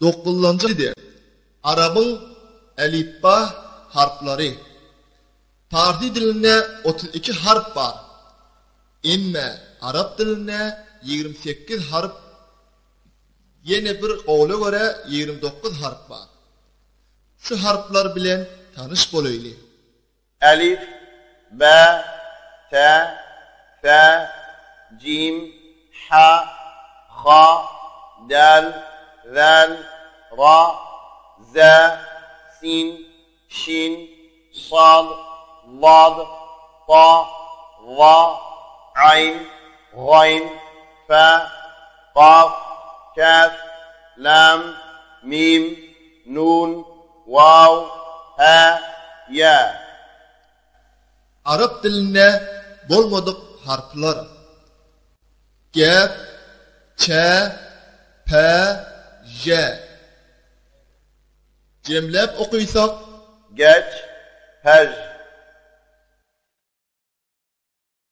Dokuzynjy Arabyň elipba harplary. Parsy dilinde 32 harp bar. Emme arap dilinde 28 harp ýene bir gowla görä 29 harp bar. Şu harplar bilen tanyş bolaýly. Elif, Ba, Ta, Tha, Jim, Ha, Ha, Dal, Zal, Ra, Za, Sin, Şin, Sad, Dad, Ta, Za, Aýn, Gaýn, Fa, Kaf, Käf, Lam, Mim, Nun, Waw, Hä, Ýa. Arap dilinde bolmadyk harplar, Gäp, Ç, P, Ž. Jemläp okysak. Geç, Hej.